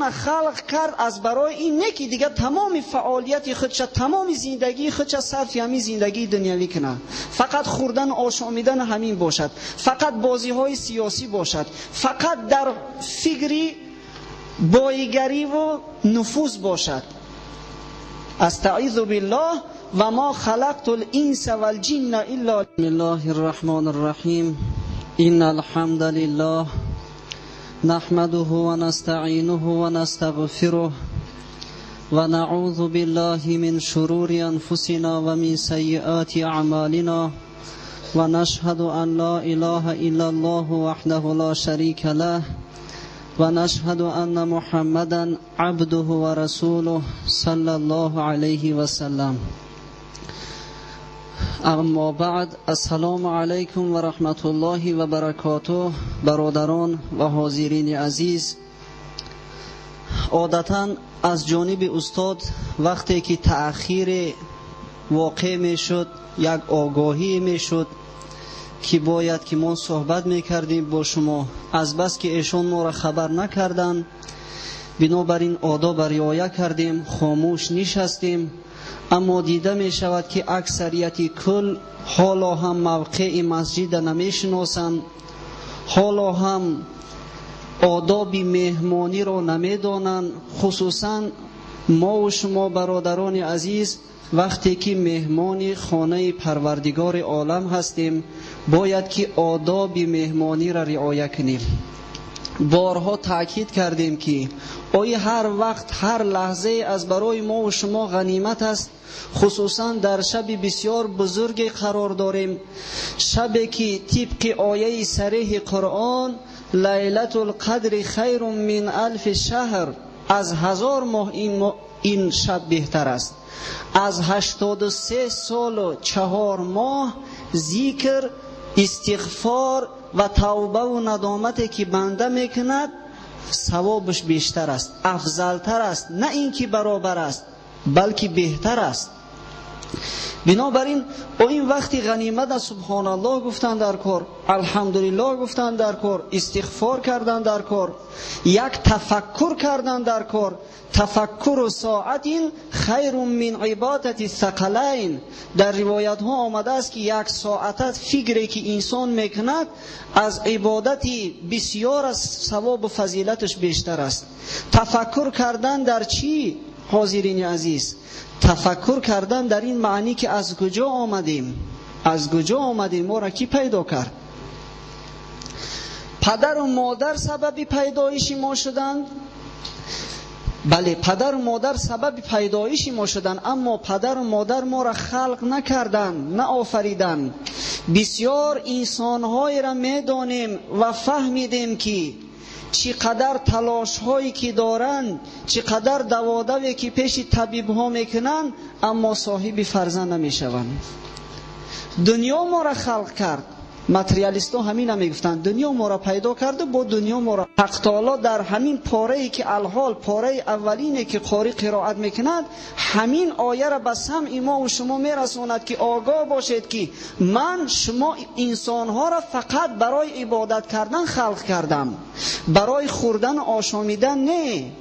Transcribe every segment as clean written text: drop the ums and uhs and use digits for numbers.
инсона халқ кард аз барои ин не ки дигар тамоми фаъолияти худша, тамоми зиндагии худша сарфи ҳамин зиндагии дунявӣ кунад, фақат хӯрдан, ошомидан ҳамин бошад, фақат бозиҳои сиёсӣ бошад, фақат дар фикри боигариву нуфуз бошад. Астаизу биллоҳ, ва ма халақту л-инса вал-ҷинна илла. Бисмиллоҳи рраҳмони рраҳим. Инна алҳамда лиллоҳ نحمده ونستعينه ونستغفره ونعوذ بالله من شرور أنفسنا ومن سيئات أعمالنا ونشهد أن لا إله إلا الله وحده لا شريك له ونشهد أن محمدا عبده ورسوله صلى الله عليه وسلم. Аммо баъд, ассалому алайкум ва раҳматуллоҳи ва баракотуҳ. Бародарон ва ҳозирини азиз, одатан аз ҷониби устод вақте ки таъхире воқеъ мешуд, як огоҳӣ мешуд, ки бояд ки мо суҳбат мекардем бо шумо, азбаски эшон моро хабар накарданд, бинобар ин одоба риоя кардем, хомӯш нишастем. Аммо дида мешавад, ки аксарияти кул ҳоло ҳам мавқеи масҷида намешиносанд, ҳоло ҳам одоби меҳмониро намедонанд. Хусусан мову шумо, бародарони азиз, вақте ки меҳмони хонаи Парвардигори олам ҳастем, бояд ки одоби меҳмониро риоя кунем. Борҳо таъкид кардем, ки ои ҳар вақт, ҳар лаҳзае аз барои мову шумо ғанимат аст. Хусусан дар шаби бисёр бузурге қарор дорем, шабе ки тибқи ояи сареҳи Қуръон лайлатул қадри хайрун мин алфи шаҳр, аз 1000 моҳ ин шаб беҳтар аст. Аз 83 солу 4 моҳ зикр, истиғфор ва тавбаву надомате ки банда мекунад, савобаш бештар аст, афзалтар аст, на ин ки баробар аст, балки беҳтар аст. Бинобар ин о ин вақти ғанимат аст. Субҳоналлоҳ гуфтан дар кор, алҳамдулиллоҳ гуфтан дар кор, истиғфор кардан дар кор, як тафаккур кардан дар кор. Тафаккуру соатин хайрун мин ибодати сақалайн. Дар ривоятҳо омадааст, ки як соата фикре ки инсон мекунад, аз ибодати бисёр аз савобу фазилаташ бештар аст. Тафаккур кардан дар чӣ, ҳозирини азиз? Тафаккур кардан дар ин маънӣ, ки аз куҷо омадем, аз куҷо омадем, моро кӣ пайдо кард? Падару модар сабаби пайдоиши мо шуданд. Бале, падару модар сабаби пайдоиши мо шуданд, аммо падару модар моро халқ накарданд, наофариданд. Бисёр инсонҳоеро медонем ва фаҳмидем, ки чӣ қадар талошҳое ки доранд, чӣ қадар даводаве ки пеши табибҳо мекунанд, аммо соҳиби фарзанд намешаванд. Дунё моро халқ кард, материалистҳо ҳамина мегуфтанд: дунё моро пайдо карду бо дунё моро. Ҳақ таоло дар ҳамин порае ки алҳол пораи аввалине ки қорӣ қироат мекунад, ҳамин ояро ба самъи мову шумо мерасонад, ки огоҳ бошед, ки ман шумо инсонҳоро фақат барои ибодат кардан халқ кардам, барои хӯрдану ошомидан не.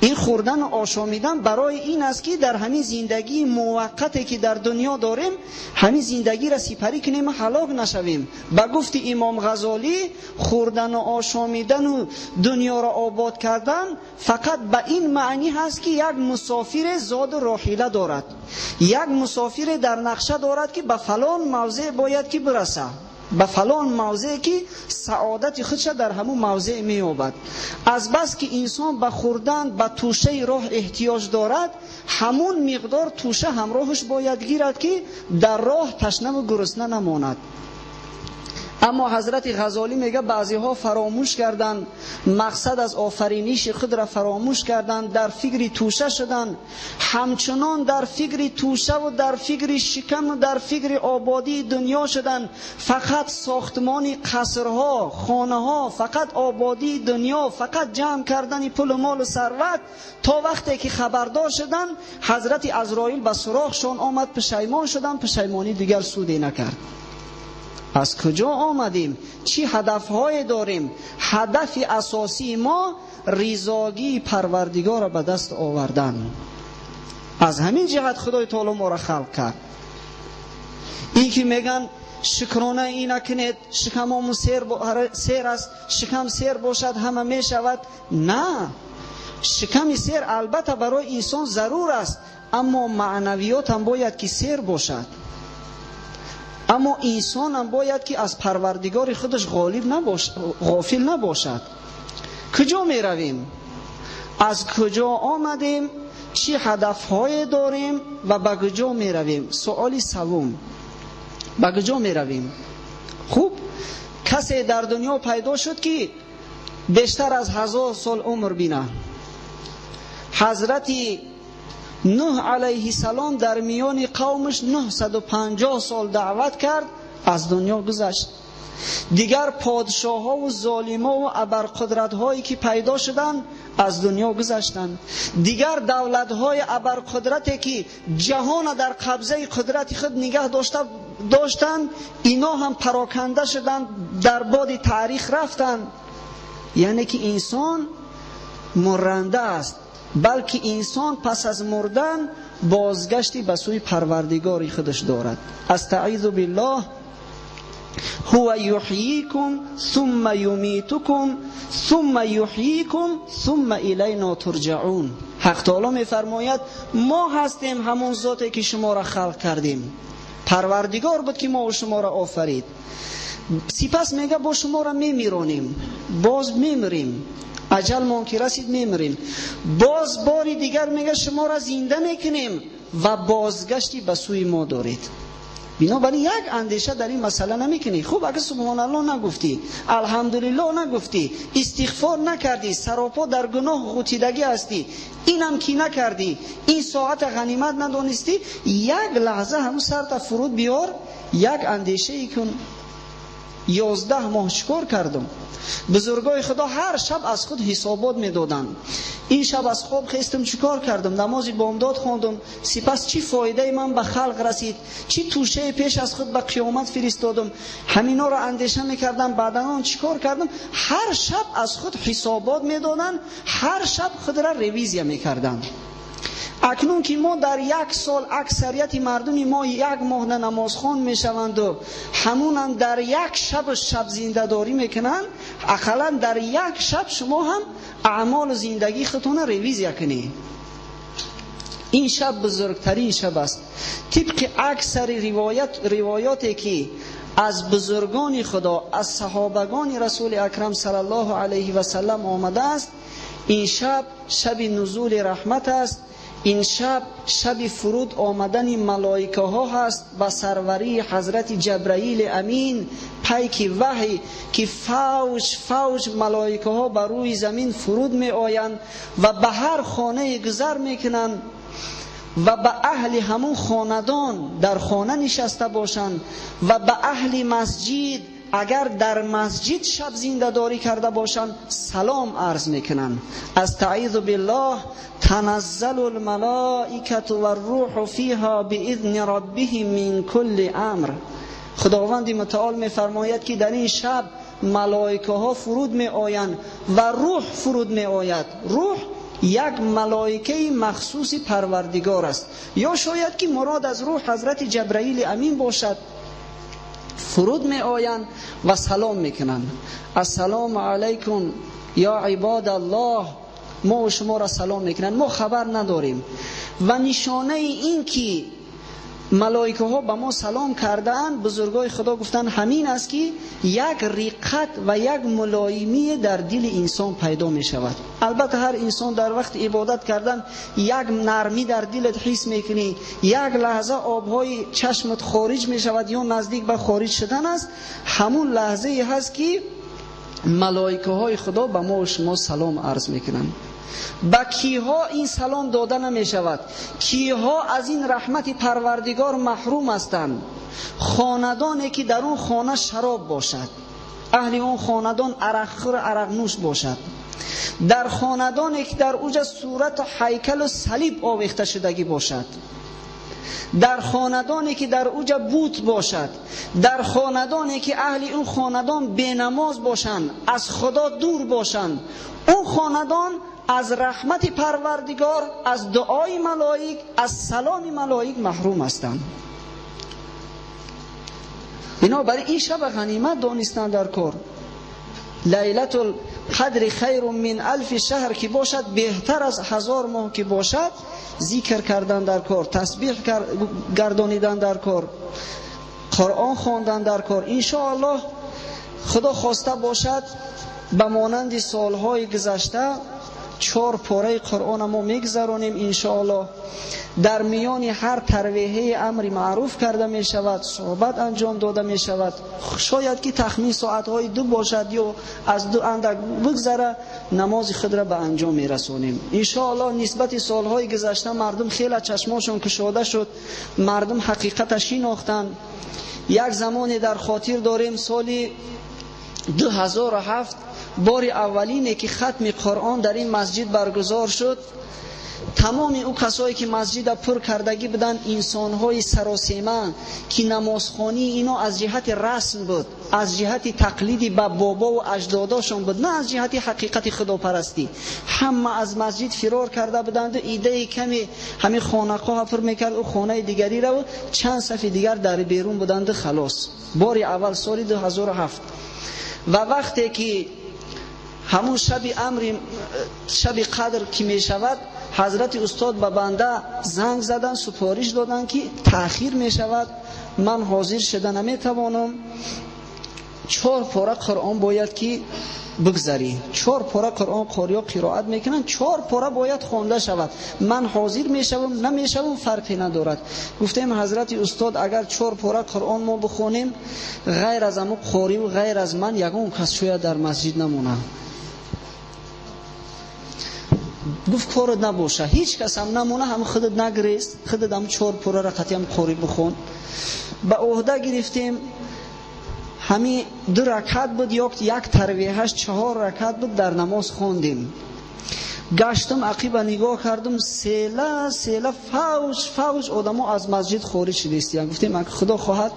Ин хӯрдану ошомидан барои ин аст, ки дар ҳамин зиндагии муваққате ки дар дунё дорем, ҳамин зиндагиро сипарӣ кунем, ҳалок нашавем. Ба гуфти имом Ғазолӣ, хӯрдану ошомидану дунёро обод кардан фақат ба ин маънӣ ҳаст, ки як мусофире зоду роҳила дорад, як мусофире дар нақша дорад, ки ба фалон мавзеъ бояд ки бираса, ба фалон мавзеъ, ки саодати худша дар ҳамун мавзеъ меёбад. Азбас ки инсон ба хӯрдан, ба тӯшаи роҳ эҳтиёҷ дорад, ҳамун миқдор тӯша ҳамроҳаш бояд гирад, ки дар роҳ ташнаву гурусна намонад. Аммо ҳазрати Ғазолӣ мега, баъзеҳо фаромӯш карданд, мақсад аз офариниши худро фаромӯш карданд, дар фикри тӯша шуданд, ҳамчунон дар фикри тӯшаву дар фикри шикаму дар фикри ободии дунё шуданд. Фақат сохтмони қасрҳо, хонаҳо, фақат ободии дунё, фақат ҷамъ кардани пулу молу сарват, то вақте ки хабардор шуданд, ҳазрати Азроил ба суроғшон омад, пушаймон шуданд. Пушаймонӣ дигар суде накард. Аз куҷо омадем? Чӣ ҳадафҳое дорем? Ҳадафи асосии мо ризогии Парвардигорро ба даст овардан. Аз ҳамин ҷиҳат Худои таоло моро халқ кард. Ин ки меган шукрона ина кунед, шикамому сер аст, шикам сер бошад, ҳама мешавад. На, шиками сер албатта барои инсон зарур аст, аммо маънавиётам бояд ки сер бошад. Аммо инсонам бояд ки аз Парвардигори худаш ғофил набошад. Куҷо меравем? Аз куҷо омадем? Чӣ ҳадафҳое дорем ва ба куҷо меравем? Суоли савум: ба куҷо меравем? Хуб, касе дар дунё пайдо шуд, ки бештар аз 1000 сол умр бина. Ҳазрати Нуҳ алайҳиссалом дар миёни қавмаш 950 сол даъват кард, аз дунё гузашт. Дигар подшоҳову золимову абарқудратҳое ки пайдо шуданд, аз дунё гузаштанд. Дигар давлатҳои абарқудрате ки ҷаҳона дар қабзаи қудрати худ нигаҳ доштанд, ино ҳам пароканда шуданд, дар боди таърих рафтанд. Яъне ки инсон мурранда аст, балки инсон пас аз мурдан бозгашти ба сӯи Парвардигори худаш дорад. Астаизу биллоҳ: ҳува юҳйикум сумма юмитукум сумма юҳйикум сумма илайно турҷаун. Ҳақ таоло мефармояд: мо ҳастем ҳамон зоте ки шуморо халқ кардем. Парвардигор буд ки мо шуморо офарид. Сипас мега бо шуморо мемиронем, боз мемирем, аҷалмон ки расид мемирем, боз бори дигар мега шуморо зинда мекунем ва бозгашти ба сӯи мо доред. Бинобар ин як андеша дар ин масъала намекунӣ. Хуб, агар субҳоналлоҳ нагуфтӣ, алҳамдулиллоҳ нагуфтӣ, истиғфор накардӣ, саропо дар гуноҳ ғутидагӣ ҳастӣ, инам ки накардӣ, ин соата ғанимат надонистӣ, як лаҳза ҳамун сарта фуруд биёр, як андешае кун: 11 моҳ чикор кардам? Бузургои Худо ҳар шаб аз худ ҳисобот медоданд. Ин шаб аз хоб хестам, чикор кардам? Намози бомдод хондам, сипас чӣ фоидаи ман ба халқ расид? Чӣ тӯшае пеш аз худ ба қиёмат фиристодам? Ҳаминоро андеша мекардам. Баъдан он чикор кардам? Ҳар шаб аз худ ҳисобот медоданд, ҳар шаб худро ревизия мекарданд. Акнун ки мо дар як сол, аксарияти мардуми мо як моҳ на намозхон мешаванду ҳамунам дар як шаб шаб зиндадорӣ мекунанд, ақаллан дар як шаб шумо ҳам аъмолу зиндагии худтонро ревизия кунед. Ин шаб бузургтарин шаб аст. Тибқи аксари ривоёте ки аз бузургони Худо, аз саҳобагони Расули Акрам саллаллоҳу алайҳи васаллам омадааст, ин шаб шаби нузули раҳмат аст. Ин шаб шаби фуруд омадани малоикаҳо ҳаст ба сарварии ҳазрати Ҷабраили Амин, пайки ваҳй, ки фавҷ фавҷ малоикаҳо ба рӯи замин фуруд меоянд ва ба ҳар хонае гузар мекунанд ва ба аҳли ҳамун хонадон дар хона нишаста бошанд ва ба аҳли масҷид агар дар масҷид шаб зиндадорӣ карда бошанд, салом арз мекунанд. Астаизу биллоҳ: таназзалу лмалоикату варрӯҳу фиҳа биизни роббиҳим мин кулли амр. Худованди мутаол мефармояд, ки дар ин шаб малоикаҳо фуруд меоянд ва рӯҳ фуруд меояд. Рӯҳ як малоикаи махсуси Парвардигор аст, ё шояд ки мурод аз рӯҳ ҳазрати Ҷабраили Амин бошад. Фуруд меоянд ва салом мекунанд: ассалому алайкум ё ибодаллоҳ. Мо шуморо салом мекунанд, мо хабар надорем. Ва нишонаи ин ки малоикаҳо ба мо салом кардаанд, бузургои Худо гуфтанд, ҳамин аст, ки як риққат ва як мулоимие дар дили инсон пайдо мешавад. Албатта, ҳар инсон дар вақти ибодат кардан як нармӣ дар дилат ҳис мекунӣ, як лаҳза обҳои чашмат хориҷ мешавад ё наздик ба хориҷ шудан аст. Ҳамун лаҳзае ҳаст, ки малоикаҳои Худо ба мо шумо салом арз мекунанд. Ба киҳо ин салом дода намешавад? Киҳо аз ин раҳмати Парвардигор маҳрум ҳастанд? Хонадоне ки дар он хона шароб бошад, аҳли он хонадон арақхӯр, арақнӯш бошад, дар хонадоне ки дар уҷа сурату ҳайкалу салиб овехта шудагӣ бошад. Дар хонадоне ки дар уҷа бут бошад, дар хонадоне ки аҳли он хонадон бенамоз бошанд, аз Худо дур бошанд, он хонадон аз раҳмати Парвардигор, аз дуои малоик, аз саломи малоик маҳрум ҳастанд. Бинобар ин шаб ғанимат донистан дар кор. Лайлатул қадр хайр мин алф шаҳр ки бошад, беҳтар аз 1000 моҳ ки бошад, зикр кардан дар кор, тасбиҳ гардонидан дар кор, Қуръон хондан дар кор. Иншоаллоҳ Худо хоста бошад, ба монанди солҳои гузашта 4 пораи Қуръон мо мегузаронем иншоаллоҳ. Дар миёни ҳар тарвиҳаи амри маъруф карда мешавад, суҳбат анҷом дода мешавад. Шояд ки тахмин соатҳои 2 бошад ё аз 2 андак бигзара, намози худро ба анҷом мерасонем иншоаллоҳ. Нисбати солҳои гузашта мардум хеле чашмошон кушода шуд, мардум ҳақиқата шинохтанд. Як замоне дар хотир дорем, соли 2007 бори аввалине ки хатми Қуръон дар ин масҷид баргузор шуд, тамоми ӯ касое ки масҷида пур кардагӣ буданд, инсонҳои саросема ки намозхонии ино аз ҷиҳати расм буд, аз ҷиҳати тақлиди ба бобову аҷдодошон буд, на аз ҷиҳати ҳақиқати худопарастӣ. Ҳама аз масҷид фирор карда буданду идаи каме ҳамин хонақоҳа пур мекард, ӯ хонаи дигариро чанд сафи дигар дар берун буданду халос. Бори аввал соли 2007. Ва вақте ки ҳамун шаби амри шаби қадр ки мешавад, ҳазрати устод ба банда занг задан, супориш доданд ки таъхир мешавад, ман ҳозир шуда наметавонам, 4 пора Қуръон бояд ки бигзарӣ. 4 пора Қуръон қориё қироат мекунанд, 4 пора бояд хонда шавад. Ман ҳозир мешавам, намешавам, фарқе надорад. Гуфтем ҳазрати устод, агар 4 пора Қуръон мо бихонем, ғайр аз аму қориву ғайр аз ман ягон кас шояд дар масҷид намонад. Гуфт корат набоша, ҳеҷ кас ҳам намона, ҳам худат нагрез, худат ҳам 4 пора ра қатъи ҳам қори бихон. Ба ӯҳда гирифтем, ҳами 2 ракат буд ё як тарвиҳаш 4 ракат буд, дар намоз хондем. Гаштам ақиба нигоҳ кардам, села села фавҷ фавҷ одамо аз масҷид хориҷ шудистиянд. Гуфтем агар Худо хоҳад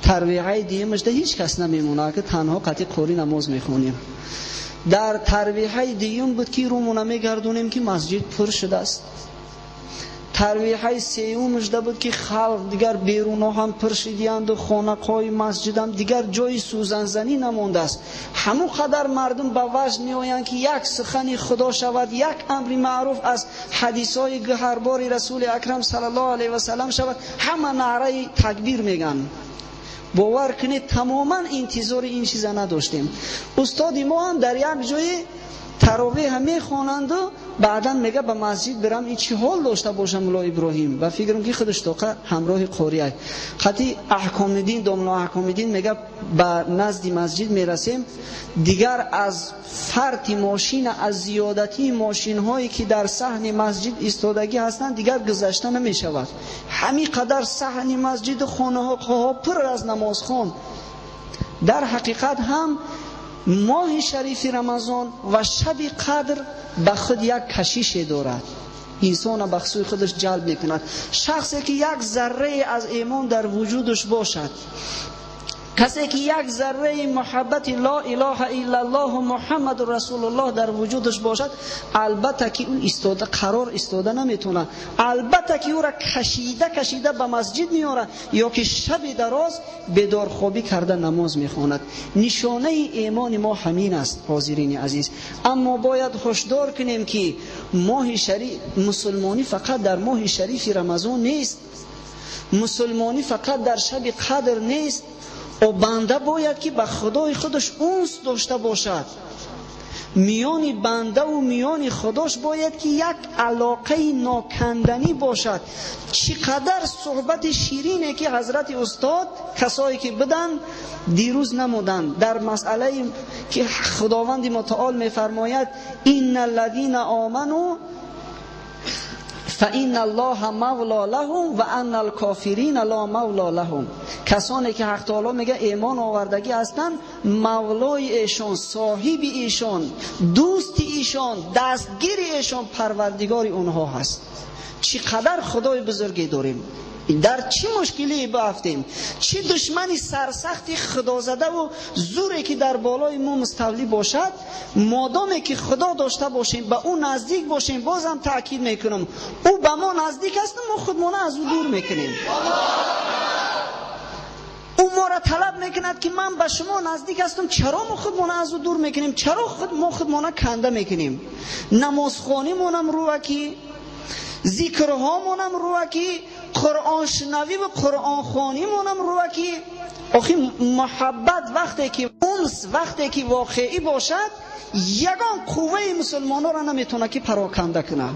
тарвиҳаи дуюмашда ҳеҷ кас намемона, агар танҳо қатъи қори намоз мехонем. Дар тарвиҳаи дуюм буд ки рӯмона мегардонем ки масҷид пур шудааст. Тарвиҳаи сеюмашда буд ки халқ дигар беруно ҳам пур шидиянду хонақҳои масҷидам дигар ҷои сӯзанзанӣ намондааст. Ҳамон қадар мардум ба ваҷд меоянд ки як сухани Худо шавад, як амри маъруф аз ҳадисҳои гӯҳарбори Расули Акрам саллаллоҳу алайҳи васаллам шавад, ҳама наъраи такбир мегӯянд. Бовар кунед, тамоман интизори ин чиза надоштем. Устоди мо ҳам дар як ҷои таровеҳ мехонанду баъдан мега ба масҷид бирам, ин чӣ ҳол дошта бошам мулло Иброҳим? Ва фикрам ки худаш тоқа ҳамроҳи қориай. Қатъи Аҳкомиддин, домло Аҳкомиддин мега ба назди масҷид мерасем, дигар аз фарти мошина, аз зиёдатии мошинҳое ки дар саҳни масҷид истодагӣ ҳастанд, дигар гузашта намешавад. Ҳамин қадар саҳни масҷиду хонаҳо пур аз намозхон. Дар ҳақиқат ҳам моҳи шарифи Рамазон ва шаби қадр ба худ як кашише дорад, инсонро ба сӯи худаш ҷалб мекунад. Шахсе ки як заррае аз имон дар вуҷудаш бошад, касе ки як зарраи муҳаббати ло илоҳа иллаллоҳ Муҳаммаду расулуллоҳ дар вуҷудаш бошад, албатта ки ӯ истода қарор истода наметавонад, албатта ки ӯра кашида кашида ба масҷид меорад ё ки шаби дароз бедорхобӣ карда намоз мехонад. Нишонаи имони мо ҳамин аст, ҳозирини азиз. Аммо бояд ҳушдор кунем ки моҳи шариф мусулмонӣ фақат дар моҳи шарифи Рамазон нест, мусулмонӣ фақат дар шаби қадр нест. О банда бояд ки ба Худои худаш унс дошта бошад. Миёни бандаву миёни Худош бояд ки як алоқаи ноканданӣ бошад. Чӣ қадар суҳбати ширине ки ҳазрати устод касое ки буданд дирӯз намуданд дар масъалае ки Худованди мутаол мефармояд: инна аллазина оману فإن الله مولا لهم و ان الکافرین لا مولا لهم. کسانی که حق تعالی میگه ایمان آوردگی هستند، مولای ایشان، صاحب ایشان، دوست ایشان، دستگیر ایشان، پروردگار اونها هست. چقدر خدای بزرگی داریم. Дар чӣ мушкилие баафтем, чӣ душмани сарсахти худозадаву зӯре ки дар болои мо муставлӣ бошад, модоме ки Худо дошта бошем, ба ӯ наздик бошем. Бозам таъкид мекунам, ӯ ба мо наздик аст, мо худмона аз ӯ дур мекунем. Ӯ моро талаб мекунад, ки ман ба шумо наздик ҳастам. Чаро мо худмона аз ӯ дур мекунем? Чаро мо худмона канда мекунем? Намозхонимонам рӯакӣ, зикрҳомонам рӯакӣ, қуръоншунавӣ ва қуръонхонимонам рӯакӣ. Охи, муҳаббат вақте ки унс, вақте ки воқеӣ бошад, ягон қувваи мусулмононро наметавонад ки пароканда кунад.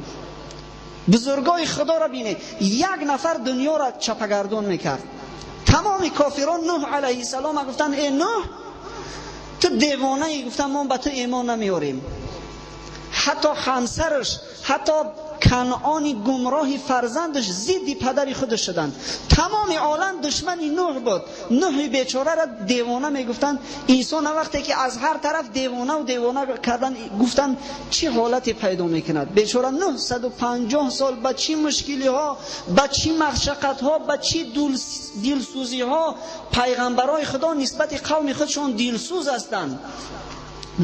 Бузургои Худоро бинед, як нафар дунёро чапагардон мекард. Тамоми кофирон Нӯҳ алайҳиссалом гуфтанд: «Э Нӯҳ, ту девонаӣ», гуфтанд, «мо ба ту имон намеорем». Ҳатто ҳамсараш, ҳатто Канъони гумроҳи фарзандаш зидди падари худаш шуданд. Тамоми олам душмани Нӯҳ буд. Нӯҳи бечораро девона мегуфтанд. Инсона вақте ки аз ҳар тараф девонаву девона кардан гуфтанд, чӣ ҳолате пайдо мекунад бечора? 950 сол ба чӣ мушкилиҳо, ба чӣ машаққатҳо, ба чӣ дилсӯзиҳо. Пайғамбарои Худо нисбати қавми худшон дилсӯз ҳастанд.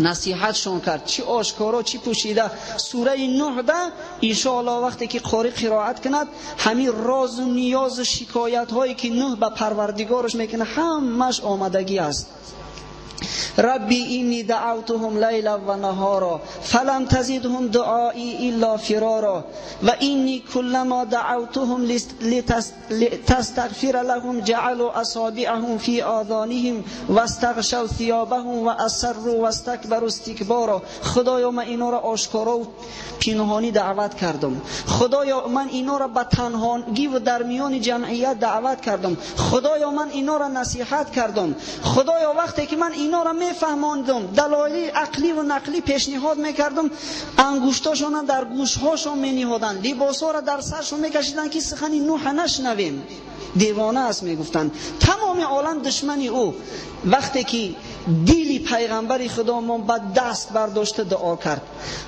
Насиҳатшон кард, чӣ ошкоро, чӣ пӯшида. Сураи Нӯҳда, иншоаллоҳ, вақте ки қорӣ қироат кунад, ҳамин розу ниёзу шикоятҳое ки Нӯҳ ба Парвардигораш мекунад, ҳамаш омадагӣ аст. رب إني دعوتهم ليلا ونهارا فلم تزدهم دعائي إلا فرارا وإني كلما دعوتهم لتستغفر لهم جعلوا أصابعهم في آذانهم واستغشوا ثيابهم وأصروا واستكبروا استكبارا. Худоё, ман инора ошкоро пинҳонӣ даъват кардам. Худоё, ман инора ба танҳогӣ ва дар миёни ҷамъият даъват кардам. Худоё, ман инора насиҳат кардам. Худоё, вақте ки ман инора мефаҳмондам, далоили ақлӣ ва нақлӣ пешниҳод мекардам, ангуштошона дар гӯшҳошон мениҳоданд, либосҳоро дар саршон мекашиданд, ки сухани Нӯҳа нашнавем, девона аст мегуфтанд. Тамоми олам душмани ӯ. Вақте ки дили пайғамбари Худомон ба даст бардошта дуо кард: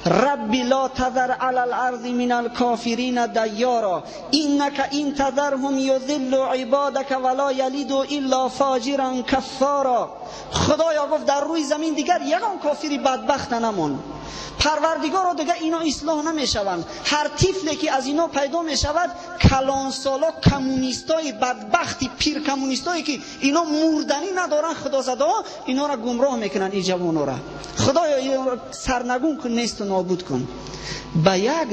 رب لا تذر على الأرض من الكافرين ديارا إنك إن تذرهم يضلوا عبادك ولا يلدوا إلا فاجرا كفارا. Худоё, гуфт, дар рӯи замин дигар ягон кофири бадбахта намон. Парвардигоро, дигар ино ислоҳ намешаванд. Ҳар тифле ки аз ино пайдо мешавад, калонсоло коммунистои бадбахти пиркоммунистое ки ино мурданӣ надоранд, худозадаҳо инора гумроҳ мекунанд, ин ҷавонора. Худоё, сарнагун кун, несту нобуд кун. Ба як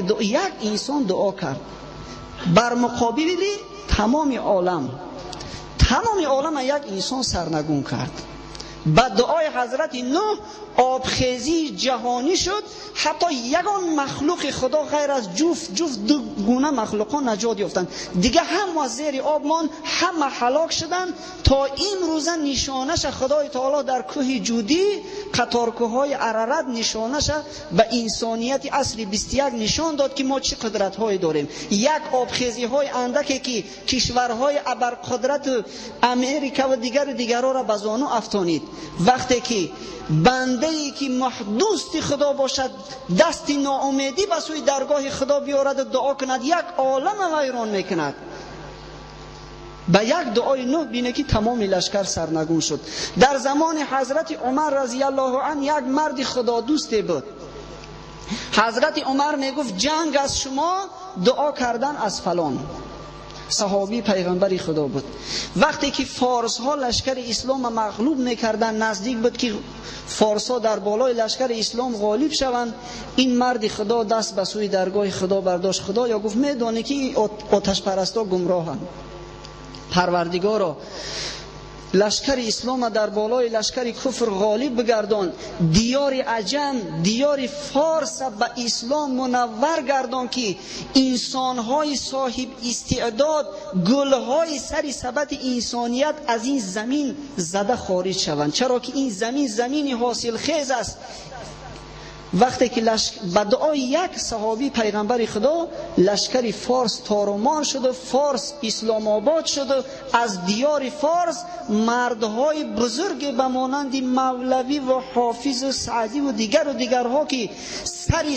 инсон дуо кард бар муқобили тамоми олам. Тамоми олама як инсон сарнагун кард. Ба дуои ҳазрати Нӯҳ обхезии ҷаҳонӣ шуд. Ҳатто ягон махлуқи Худо ғайр аз ҷуфт ҷуфт ду гуна махлуқҳо наҷот ёфтанд. Дига ҳама зери об монд, ҳама ҳалок шуданд. То имрӯза нишонаша Худои Таоло дар кӯҳи Ҷудӣ, қаторкӯҳҳои Арарат нишонаша ба инсонияти асри 21 нишон дод, ки мо чӣ қудратҳое дорем. Як обхезиҳои андаке ки кишварҳои абарқудрату Америка ва дигару дигарҳоро ба зону афтонид. Вақте ки бандае ки дӯсти Худо бошад, дасти ноумедӣ ба сӯи даргоҳи Худо биёраду дуо кунад, як олама вайрон мекунад. Ба як дуои Нӯҳ бине, ки тамоми лашкар сарнагун шуд. Дар замони ҳазрати Умар разияллоҳу ан як марди худодӯсте буд. Ҳазрати Умар мегуфт: «Ҷанг аз шумо, дуо кардан аз фалон». Саҳобии пайғамбари Худо буд. Вақте ки форсҳо лашкари исломро мағлуб мекарданд, наздик буд ки форсҳо дар болои лашкари ислом ғолиб шаванд, ин марди Худо даст ба сӯи даргоҳи Худо бардошт. «Худоё, — гуфт, — медонӣ, ки оташпарастҳо гумроҳанд. Парвардигоро, лашкари ислома дар болои лашкари куфр ғолиб бигардон. Диёри аҷам, диёри форса ба ислом мунаввар гардон, ки инсонҳои соҳиб истеъдод, гулҳои сари сабати инсоният аз ин замин зада хориҷ шаванд, чаро ки ин замин замини ҳосилхез аст». Вақте ки ба дуои як саҳобии пайғамбари Худо лашкари форс торумор шуду Форс исломобод шуду аз диёри Форс мардҳои бузурге ба монанди Мавлавӣ ва Ҳофизу Саъдиву дигару дигарҳо, ки сари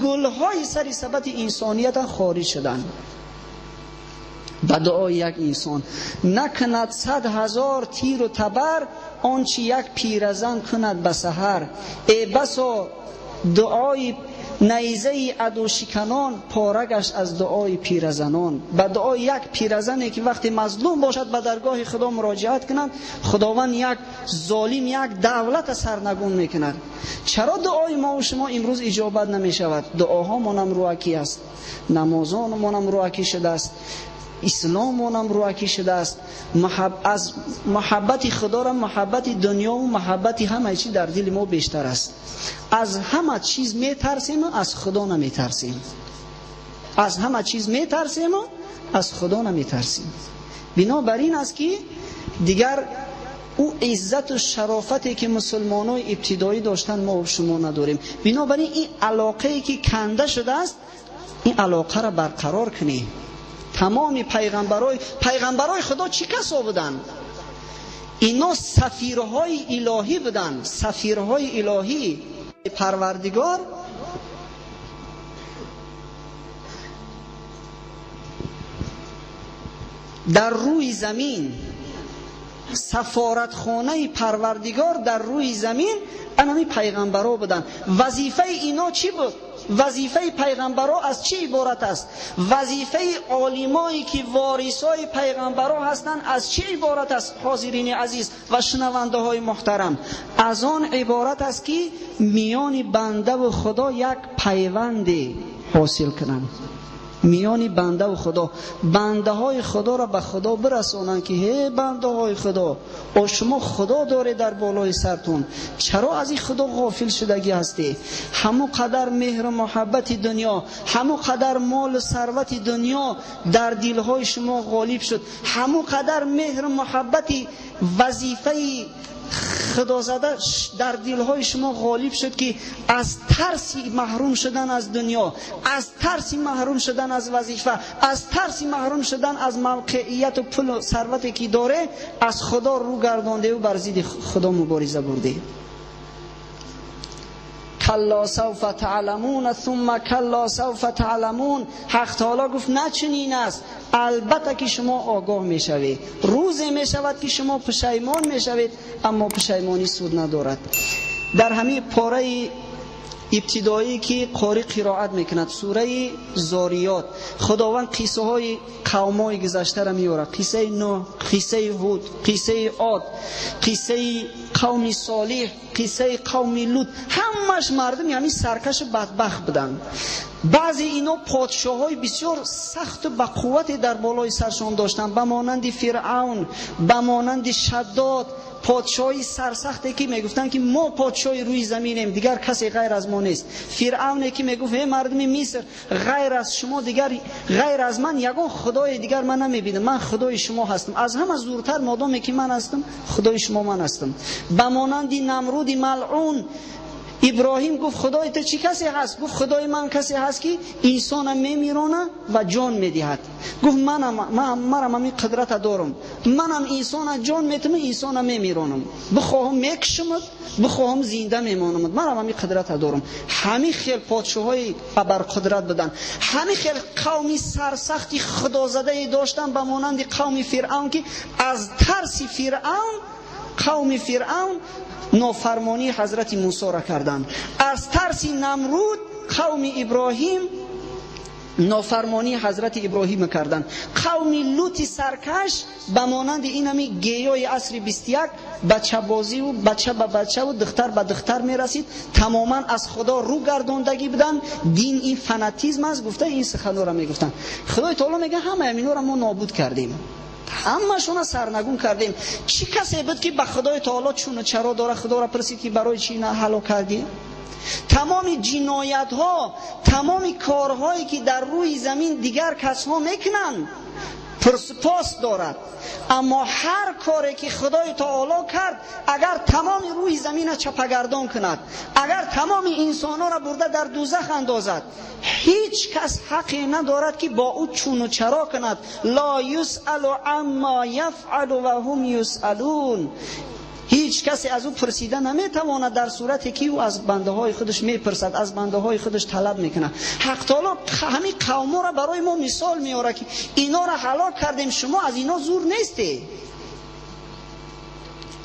гулҳои сари сабати инсониятан, хориҷ шуданд. Ба дуои як инсон накунад 100 000 тиру табар, он чи як пиразан кунад ба саҳар. Э басо дуои найзаи адушиканон пора гашт аз дуои пиразанон. Ба дуои як пиразане ки вақте мазлум бошад ба даргоҳи Худо муроҷиат кунад, Худованд як золим, як давлата сарнагун мекунад. Чаро дуои мо ва шумо имрӯз иҷобат намешавад? Дуоҳомонам рӯакӣ аст, намозонмонам рӯакӣ шудааст, исломонам рӯакӣ шудааст. Аз муҳаббати Худоро муҳаббати дунёву муҳаббати ҳамаи чиз дар дили мо бештар аст. Аз ҳама чиз метарсему аз Худо наметарсем. Аз ҳама чиз метарсему аз Худо наметарсем. Бинобар ин аст ки дигар ӯ иззату шарофате ки мусулмонои ибтидоӣ доштанд мо шумо надорем. Бинобар ин ин алоқае ки канда шудааст, ин алоқаро барқарор кунем. Тамоми пайғамбарои Худо чӣ касо буданд? Ино сафирҳои илоҳӣ буданд, сафирҳои илоҳӣ. Парвардигор дар рӯи замин, сафоратхонаи Парвардигор дар рӯи замин анами пайғамбаро буданд. Вазифаи ино чӣ буд? Вазифаи пайғамбаро аз чӣ иборат аст? Вазифаи олимое ки ворисои пайғамбаро ҳастанд аз чӣ иборат аст? Ҳозирини азиз ва шунавандаҳои муҳтарам, аз он иборат аст ки миёни бандаву Худо як пайванде ҳосил кунанд. Миёни бандаву Худо, бандаҳои Худоро ба Худо бирасонанд ки ҳе бандаҳои Худо, о шумо Худо доред дар болои сартун, чаро аз ин Худо ғофил шудагӣ ҳастӣ? Ҳамон қадар меҳру муҳаббати дунё, ҳамон қадар молу сарвати дунё дар дилҳои шумо ғолиб шуд, ҳамон қадар меҳру муҳаббати вазифаи худозада дар дилҳои шумо ғолиб шуд ки аз тарси маҳрум шудан аз дунё, аз тарси маҳрум шудан аз вазифа, аз тарси маҳрум шудан аз мавқеияту пулу сарвате ки доре, аз Худо рӯ гардондеву бар зидди Худо мубориза бурдед. Калло савфа таъламун сумма калло савфа таъламун. Ҳақ таоло гуфт на чунин аст, албатта ки шумо огоҳ мешавед. Рӯзе мешавад ки шумо пушаймон мешавед, аммо пушаймонӣ суд надорад. Дар ҳамин пораи ибтидоӣ ки қорӣ қироат мекунад, сураи Зориёт, Худованд қиссаҳои қавмҳои гузаштаро меорад: қиссаи Нӯҳ, қиссаи Ҳуд, қиссаи Од, қиссаи қавми Солиҳ, қиссаи қавми Лут. Ҳамаш мардуми ҳамин саркашу бадбахт буданд. Баъзе ино подшоҳҳои бисёр сахту бақуввате дар болои саршон доштанд, ба монанди Фиръавн, ба монанди Шаддод, подшоҳи сарсахте ки мегуфтанд ки мо подшоҳи рӯи заминем, дигар касе ғайр аз мо нест. Фиръавне ки мегуфт: э мардуми Миср, ғайр аз шумо дигар, ғайр аз ман ягон худои дигар ман намебинам, ман худои шумо ҳастам, аз ҳама зуртар модоме ки ман ҳастам, худои шумо ман ҳастам. Ба монанди Намруди малъун. Иброҳим гуфт: худои ту чӣ касе ҳаст? Гуфт: худои ман касе ҳаст ки инсона мемирона ва ҷон медиҳад. Гуфт: манам ҳамин қудрата дорам, манам инсона ҷон метуму инсона мемиронам, бихоҳам мекушамад, бихоҳам зинда мемонамад, манам ҳамин қудрата дорам. Ҳамин хел подшоҳҳои абарқудрат буданд, ҳамин хел қавми сарсахти худозадае доштанд ба монанди қавми Фиръавн, ки аз тарси Фиръавн қавми Фиръавн нофармонии ҳазрати Мусоро карданд. Аз тарси Намруд қавми Иброҳим нофармонии ҳазрати Иброҳима карданд. Қавми Лути саркаш ба монанди ин ҳами геёи асри 21, бачабозиву бача ба бачаву духтар ба духтар мерасид, тамоман аз Худо рӯ гардондагӣ буданд. Дин ин фанатизм аст гуфта ин суханҳоро мегуфтанд. Худои таоло мегӯяд: ҳамаи ҳаминҳоро мо нобуд кардем, ҳамашона сарнагун кардем. Чӣ касе буд ки ба Худои таоло чуну чаро дора, Худоро пурсид ки барои чӣ ина ҳалок кардӣ? Тамоми ҷиноятҳо, тамоми корҳое ки дар рӯи замин дигар касҳо мекунанд, пурсупос дорад, аммо ҳар коре ки Худои таоло кард, агар тамоми рӯи замина чапагардон кунад, агар тамоми инсонҳоро бурда дар дузах андозад, ҳеҷ кас ҳақе надорад ки бо ӯ чуну чаро кунад. Ло юсалу аммо яфъалу ва ҳум юсалун. Ҳеҷ касе аз ӯ пурсида наметавонад, дар сурате ки ӯ аз бандаҳои худаш мепурсад, аз бандаҳои худаш талаб мекунад. Ҳақ таоло ҳамин қавмҳоро барои мо мисол меорад, ки инора ҳалок кардем, шумо аз ино зур несте.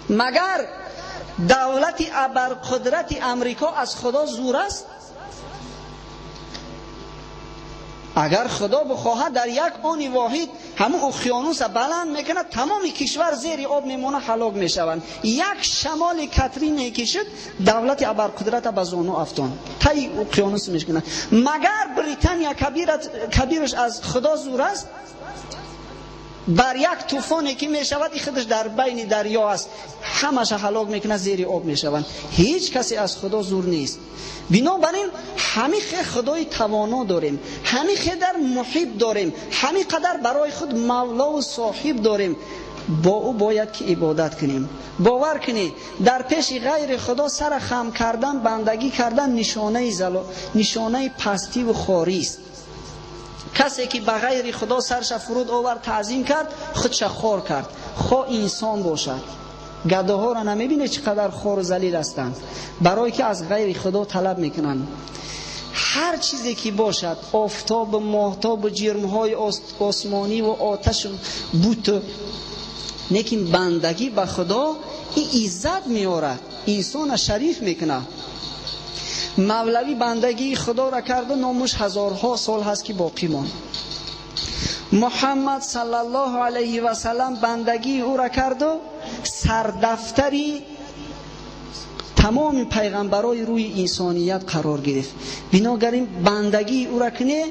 Магар давлати абарқудрати Амрико аз Худо зур аст? Агар Худо бихоҳад, дар як они воҳид ҳамун уқёнуса баланд мекунад, тамоми кишвар зери об мемонад, ҳалок мешаванд. Як шамоли Катрине ки шуд, давлати абарқудрата ба зону афтон, таи уқёнус мешканад. Магар Британия кабираш аз Худо зур аст? Бар як тӯфоне ки мешавад, и худаш дар байни дарё аст, ҳамаша ҳалок мекунад, зери об мешаванд. Ҳеҷ касе аз Худо зур нест. Бинобар ин ҳамин хе Худои тавоно дорем, ҳамин хе дар муҳиб дорем, ҳамин қадар барои худ мавлову соҳиб дорем, бо ӯ бояд ки ибодат кунем. Бовар кунед, дар пеши ғайри Худо сара хам кардан, бандагӣ кардан нишонаи пастиву хорист. Касе ки ба ғайри Худо сарша фуруд овард, таъзим кард, худша хор кард, хо инсон бошад. Гадоҳоро намебинед, чӣ қадар хору залил ҳастанд, барое ки аз ғайри Худо талаб мекунанд. Ҳар чизе ки бошад, офтобу моҳтобу ҷирмҳои осмониву оташу буту, лекин бандагӣ ба Худо ин иззат меорад, инсона шариф мекунад. Мавлавӣ бандагии Худоро карду номуш ҳазорҳо сол ҳаст ки боқӣ монд. Муҳаммад саллаллоҳу алайҳи васаллам бандагии ӯро карду сардафтари тамоми пайғамбарои рӯи инсоният қарор гирифт. Биногар ин бандагии ӯро куне,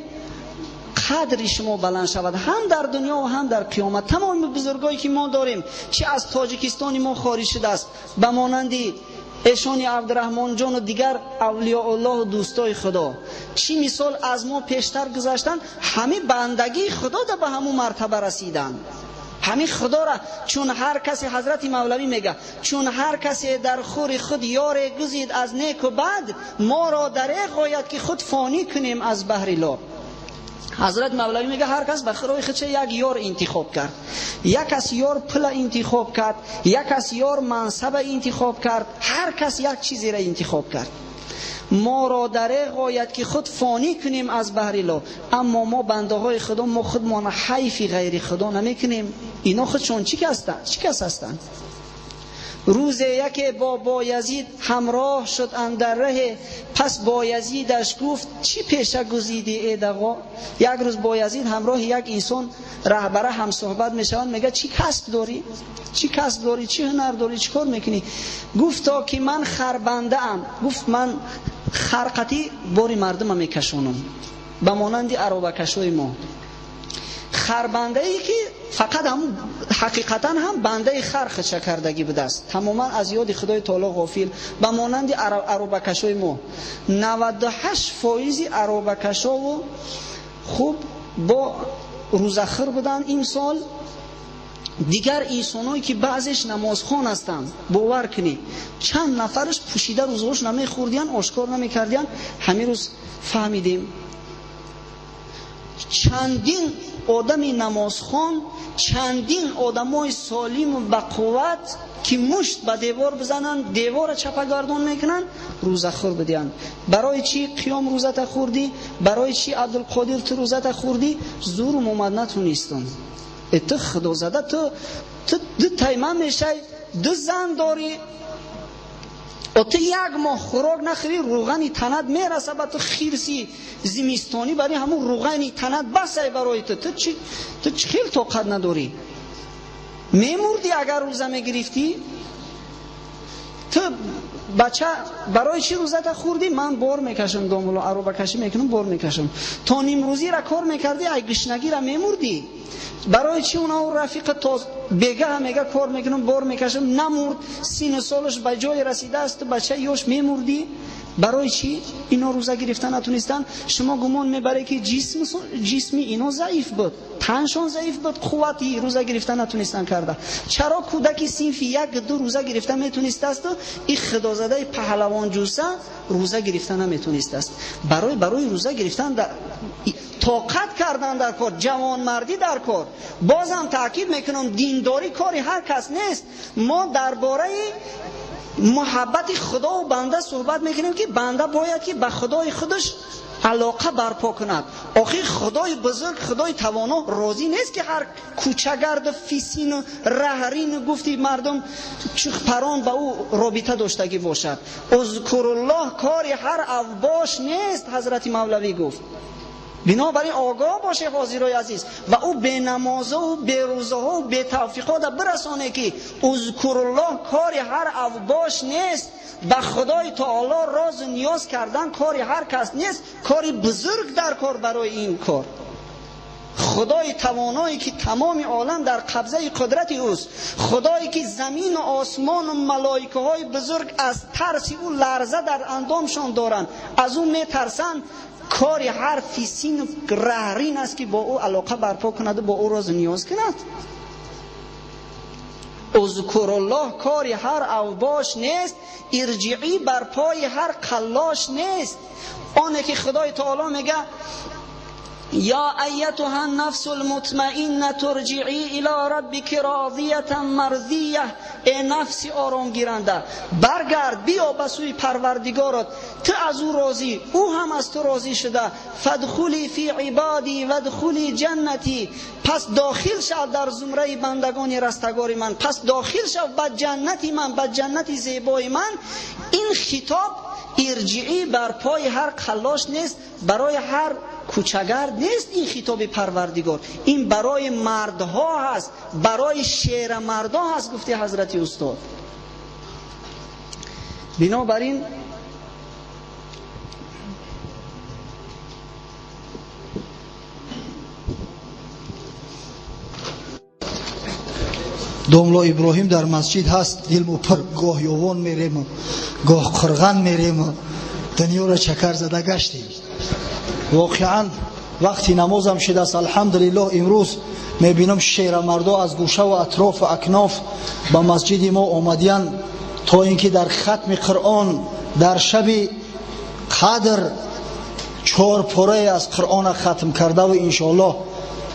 қадри шумо баланд шавад ҳам дар дунё ва ҳам дар қиёмат. Тамоми бузургое ки мо дорем, чи аз Тоҷикистони мо хориҷ шудааст, ба монанди эшони Абдураҳмонҷону дигар авлиёуллоҳу дӯстои Худо, чӣ мисол аз мо пештар гузаштанд, ҳамин бандагии Худо да ба ҳамун мартаба расиданд. Ҳамин Худора чун ҳар касе, ҳазрати Мавлавӣ мега, чун ҳар касе дар хури худ ёре гузид аз неку бад, моро дареғ ояд ки худ фонӣ кунем аз баҳри ло. Ҳазрат Мавлавӣ мега, ҳар кас ба роҳи худша як ёр интихоб кард. Як кас ёр пула интихоб кард, як кас ёр мансаба интихоб кард, ҳар кас як чизеро интихоб кард. Моро дареғ ояд ки худ фонӣ кунем аз баҳри ло. Аммо мо бандаҳои Худо, мо худмона ҳайфи ғайри Худо намекунем. Ино худшон чӣ кас ҳастанд? Рӯзе яке бо Боязид ҳамроҳ шуд андар раҳе, пас Боязидаш гуфт: чӣ пеша гузидӣ э дағо? Як рӯз Боязид ҳамроҳи як инсон раҳбара ҳамсӯҳбат мешаванд, мега: чӣ касб дорӣ? Чӣ касб дорӣ? Чӣ ҳунар дорӣ? Чӣ кор мекунӣ? Гуфт: то ки ман харбандаам. Гуфт: ман харқатӣ бори мардума мекашонам, ба монанди аробакашои мо. Харбандае ки фақат ҳам ҳақиқатан ҳам бандаи хар худша кардагӣ будааст, тамоман аз ёди Худои таоло ғофил, ба монанди аробакашои мо. 98% аробакашову хуб бо рӯзахӯр буданд имсол. Дигар инсоное ки баъзеш намозхон ҳастанд, бовар кунед, чанд нафараш пӯшида рӯзаҳош намехӯрдиянд, ошкор намекардиянд. Ҳамин рӯз фаҳмидем, чандин одами намозхон, чандин одамои солиму бақувват ки мушт ба девор бизананд, девора чапагардон мекунанд, рӯзахӯр будиянд. Барои чӣ қиём рӯзата хӯрдӣ? Барои чӣ Абдулқодир ту рӯзата хӯрдӣ? Зурум омад, натунистам. Э, ту худозада, ту ду тайман мешай, ду зан дорӣ, о ту як моҳ хӯрок нахӯрӣ, рӯғани танат мераса ба ту, хирси зимистонӣ барои ҳамун рӯғани танат басай барои ту. Ту чӣ хел тоқат надорӣ? Мемурдӣ агар рӯза мегирифтӣ? Ту бача барои чӣ рӯзата хӯрдӣ? Ман бор мекашам, домуло, аробакашӣ мекунам, бор мекашам. То нимрӯзира кор мекардӣ, ай гишнагира мемурдӣ. Барои чӣ уна рафиқа то бегаҳ мега кор мекунам, бор мекашам, намурд, сину солаш ба ҷое расидааст, ту бача ёш мемурдӣ? Барои чӣ ино рӯза гирифта натунистанд? Шумо гумон мебаред, ки ҷисми ино заиф буд, таншон заиф буд, қуввати рӯза гирифта натунистанд карда. Чаро кӯдаки синфи 1-2 рӯза гирифта метунистасту ин худозадаи паҳлавонҷуса рӯза гирифта наметунистаст? Барои рӯза гирифтан тоқат кардан дар кор, ҷавонмардӣ дар кор. Бозам таъкид мекунам, диндорӣ кори ҳар кас нест. Мо дар бораи муҳаббати худову банда суҳбат мекунем, ки банда бояд ки ба худои худаш алоқа барпо кунад. Охир худои бузург, худои тавоно розӣ нест, ки ҳар кӯчагарду фисину раҳрину гуфти мардум чухпарон ба ӯ робита доштагӣ бошад. Узкуруллоҳ кори ҳар авбош нест, ҳазрати Мавлавӣ гуфт. Бинобар ин огоҳ боше, ҳозирои азиз, ва ӯ бенамозаву берӯзаҳову бетавфиқода бирасоне, ки узкуруллоҳ кори ҳар авбош нест. Ба худои таоло розу ниёз кардан кори ҳар кас нест, кори бузург дар кор барои ин кор. Худои тавоное, ки тамоми олам дар қабзаи қудрати ӯст, худое, ки замину осмону малоикаҳои бузург аз тарси ӯ ларза дар андомшон доранд, аз ӯ метарсанд, кори ҳар фисину раҳрин аст, ки бо ӯ алоқа барпо кунаду бо ӯ розу ниёз кунад. Узкуруллоҳ кори ҳар авбош нест, ирҷиӣ бар пои ҳар қаллош нест. Оне ки худои таоло мега: یا ایتها النفس المطمئنة ارجعی الی ربک راضیة مرضیة. ای نفس آرام گیرنده، برگرد، بیا به سوی پروردگارت، تو از او راضی، او هم از تو راضی شده. فادخلی فی عبادی وادخلی جنتی. پس داخل شو در زمره بندگان رستگار من، پس داخل شو به جنت من، به جنت زیبای من. این خطاب ارجعی بر پای هر قلاش نیست، برای هر کوچگرد نیست. این خطاب پروردگار این برای مردها هست، برای شیر مردها هست، گفته حضرت استاد. بنابراین домло Иброҳим дар масҷид ҳаст, дилму пур, гоҳ Ёвон мерему, гоҳ Қурған мерему, дунёро чакар зада гаштем. Воқеан вақти намозам шудааст. Алҳамдулиллоҳ, имрӯз мебинам шерамардо аз гӯшаву атрофу акноф ба масҷиди мо омадиян, то ин ки дар хатми Қуръон дар шаби қадр 4 порае аз Қуръона хатм кардаву иншоаллоҳ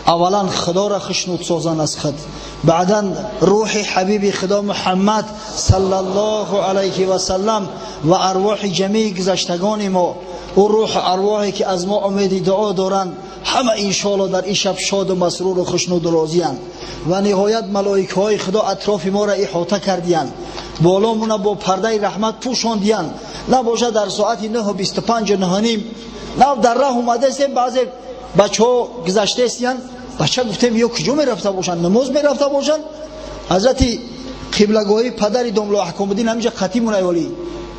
аввалан Худоро хушнуд созанд аз худ, баъдан рӯҳи ҳабиби Худо Муҳаммад саллаллоҳу алайҳи васаллам ва арвоҳи ҷамии гузаштагони мо, ӯ рӯҳу арвоҳе ки аз мо умеди дуо доранд, ҳама иншоаллоҳ дар ин шаб шоду масруру хушнуду розиянд. Ва ниҳоят малоикаҳои Худо атрофи моро иҳота кардиянд, боломона бо пардаи раҳмат пӯшондиянд. Набошад дар соати 9:25, 9:30 нав дар раҳ омадастем, баъзе бачаҳо гузаштаистиянд. Бача гуфтем, ё куҷо мерафта бошанд? Намоз мерафта бошанд? Ҳазрати қиблагоҳии падари домло Аҳкомуддин ҳаминҷа қатимун аёлӣ